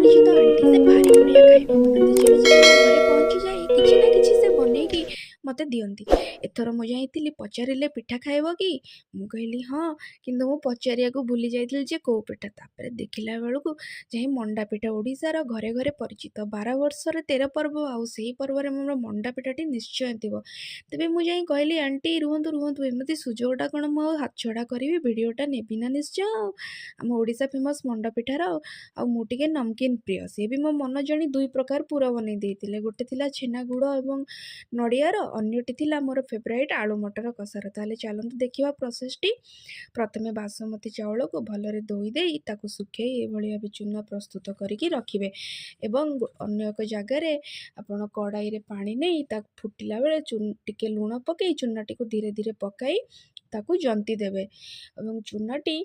ପରିଚିତ ଆଣ୍ଟି, ସେ ଭାରି ବଢ଼ିଆ ଖାଇବା ବନାନ୍ତି। ଯେବେ ଯେବେ ମୁଁ ଘରେ ପହଞ୍ଚିଯାଏ, କିଛି ନା କିଛି ସେ ବନେଇକି ମୋତେ ଦିଅନ୍ତି। ଏଥର ମୁଁ ଯାଇଥିଲି, ପଚାରିଲେ, "ପିଠା ଖାଇବ କି?" ମୁଁ କହିଲି, "ହଁ।" କିନ୍ତୁ ମୁଁ ପଚାରିବାକୁ ଭୁଲି ଯାଇଥିଲି ଯେ କେଉଁ ପିଠା। ତାପରେ ଦେଖିଲା ବେଳକୁ ଯାଇ ମଣ୍ଡା ପିଠା, ଓଡ଼ିଶାର ଘରେ ଘରେ ପରିଚିତ। 12 ବର୍ଷରେ 13 ପର୍ବ, ଆଉ ସେଇ ପର୍ବରେ ମୋର ମଣ୍ଡା ପିଠାଟି ନିଶ୍ଚୟ ଥିବ। ତେବେ ମୁଁ ଯାଇ କହିଲି, "ଆଣ୍ଟି, ରୁହନ୍ତୁ ରୁହନ୍ତୁ, ଏମିତି ସୁଯୋଗଟା କ'ଣ ମୁଁ ଆଉ ହାତଛଡ଼ା କରିବି? ଭିଡ଼ିଓଟା ନେବି ନା ନିଶ୍ଚୟ ଆଉ ଆମ ଓଡ଼ିଶା ଫେମସ୍ ମଣ୍ଡା ପିଠାର। ଆଉ ମୁଁ ଟିକେ ନମକିନ୍ ପ୍ରିୟ।" ସିଏ ବି ମୋ ମନ ଜାଣି ଦୁଇ ପ୍ରକାର ପୁର ବନେଇ ଦେଇଥିଲେ। ଗୋଟେ ଥିଲା ଛେନା ଗୁଡ଼ ଏବଂ ନଡ଼ିଆର, ଅନ୍ୟଟି ଥିଲା ମୋର ଫେଭରାଇଟ୍ ଆଳୁ ମଟର କଷାର। ତାହେଲେ ଚାଲନ୍ତୁ ଦେଖିବା ପ୍ରୋସେସ୍ଟି। ପ୍ରଥମେ ବାସୁମତୀ ଚାଉଳକୁ ଭଲରେ ଧୋଇ ଦେଇ ତାକୁ ଶୁଖେଇ ଏଭଳି ଭାବେ ଚୁନା ପ୍ରସ୍ତୁତ କରିକି ରଖିବେ ଏବଂ ଅନ୍ୟ ଏକ ଜାଗାରେ ଆପଣ କଡ଼ାଇରେ ପାଣି ନେଇ ତାକୁ ଫୁଟିଲା ବେଳେ ଟିକେ ଲୁଣ ପକାଇ ଚୁନାଟିକୁ ଧୀରେ ଧୀରେ ପକାଇ ତାକୁ ଜନ୍ତି ଦେବେ ଏବଂ ଚୁନାଟି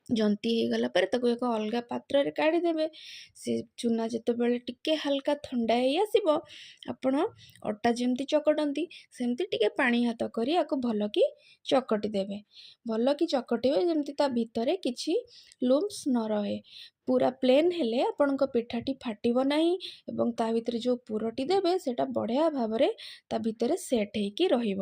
ଜନ୍ତି ହେଇଗଲା ପରେ ତାକୁ ଏକ ଅଲଗା ପାତ୍ରରେ କାଢ଼ିଦେବେ। ସେ ଚୁନା ଯେତେବେଳେ ଟିକେ ହାଲକା ଥଣ୍ଡା ହେଇ ଆସିବ, ଆପଣ ଅଟା ଯେମିତି ଚକଟନ୍ତି, ସେମିତି ଟିକେ ପାଣି ହାତ କରି ଆକୁ ଭଲକି ଚକଟି ଦେବେ। ଭଲକି ଚକଟିବେ, ଯେମିତି ତା ଭିତରେ କିଛି ଲମ୍ପ୍ସ ନ ରହେ। ପୁରା ପ୍ଲେନ୍ ହେଲେ ଆପଣଙ୍କ ପିଠାଟି ଫାଟିବ ନାହିଁ ଏବଂ ତା ଭିତରେ ଯେଉଁ ପୁରଟି ଦେବେ, ସେଇଟା ବଢ଼ିଆ ଭାବରେ ତା ଭିତରେ ସେଟ୍ ହେଇକି ରହିବ।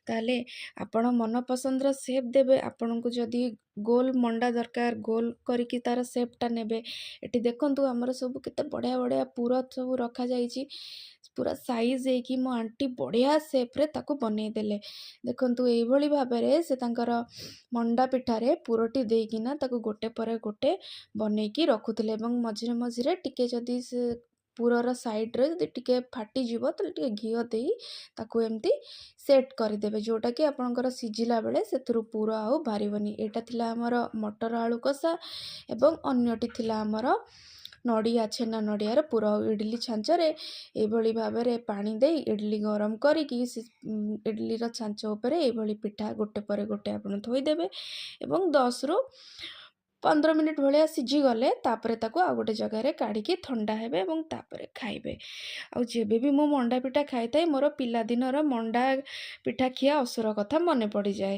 ତାହେଲେ ଆପଣ ମନ ପସନ୍ଦର ସେପ୍ ଦେବେ। ଆପଣଙ୍କୁ ଯଦି ଗୋଲ ମଣ୍ଡା ଦରକାର, ଗୋଲ କରିକି ତା'ର ସେପ୍ଟା ନେବେ। ଏଠି ଦେଖନ୍ତୁ, ଆମର ସବୁ କେତେ ବଢ଼ିଆ ବଢ଼ିଆ ପୁର ସବୁ ରଖାଯାଇଛି। ପୁରା ସାଇଜ୍ ହେଇକି ମୋ ଆଣ୍ଟି ବଢ଼ିଆ ସେପ୍ରେ ତାକୁ ବନେଇଦେଲେ। ଦେଖନ୍ତୁ, ଏଇଭଳି ଭାବରେ ସେ ତାଙ୍କର ମଣ୍ଡା ପିଠାରେ ପୁରଟି ଦେଇକିନା ତାକୁ ଗୋଟେ ପରେ ଗୋଟେ ବନେଇକି ରଖୁଥିଲେ ଏବଂ ମଝିରେ ମଝିରେ ଟିକେ ଯଦି ସେ ପୁରର ସାଇଡ଼୍ରେ ଯଦି ଟିକେ ଫାଟିଯିବ, ତାହେଲେ ଟିକେ ଘିଅ ଦେଇ ତାକୁ ଏମିତି ସେଟ୍ କରିଦେବେ, ଯେଉଁଟାକି ଆପଣଙ୍କର ସିଝିଲା ବେଳେ ସେଥିରୁ ପୁର ଆଉ ବାହାରିବନି। ଏଇଟା ଥିଲା ଆମର ମଟର ଆଳୁ କଷା ଏବଂ ଅନ୍ୟଟି ଥିଲା ଆମର ନଡ଼ିଆ ଛେନା ନଡ଼ିଆର ପୁର। ଇଡ଼ଲି ଛାଞ୍ଚରେ ଏଇଭଳି ଭାବରେ ପାଣି ଦେଇ ଇଡ଼ଲି ଗରମ କରିକି ସେ ଇଡ଼ଲିର ଛାଞ୍ଚ ଉପରେ ଏଇଭଳି ପିଠା ଗୋଟେ ପରେ ଗୋଟେ ଆପଣ ଥୋଇଦେବେ ଏବଂ 10ରୁ 15 ମିନିଟ୍ ଭଳିଆ ସିଝିଗଲେ ତାପରେ ତାକୁ ଆଉ ଗୋଟେ ଜାଗାରେ କାଢ଼ିକି ଥଣ୍ଡା ହେବେ ଏବଂ ତାପରେ ଖାଇବେ। ଆଉ ଯେବେ ବି ମୁଁ ମଣ୍ଡା ପିଠା ଖାଇଥାଏ, ମୋର ପିଲାଦିନର ମଣ୍ଡା ପିଠା ଖିଆ ଅସୁର କଥା ମନେ ପଡ଼ିଯାଏ।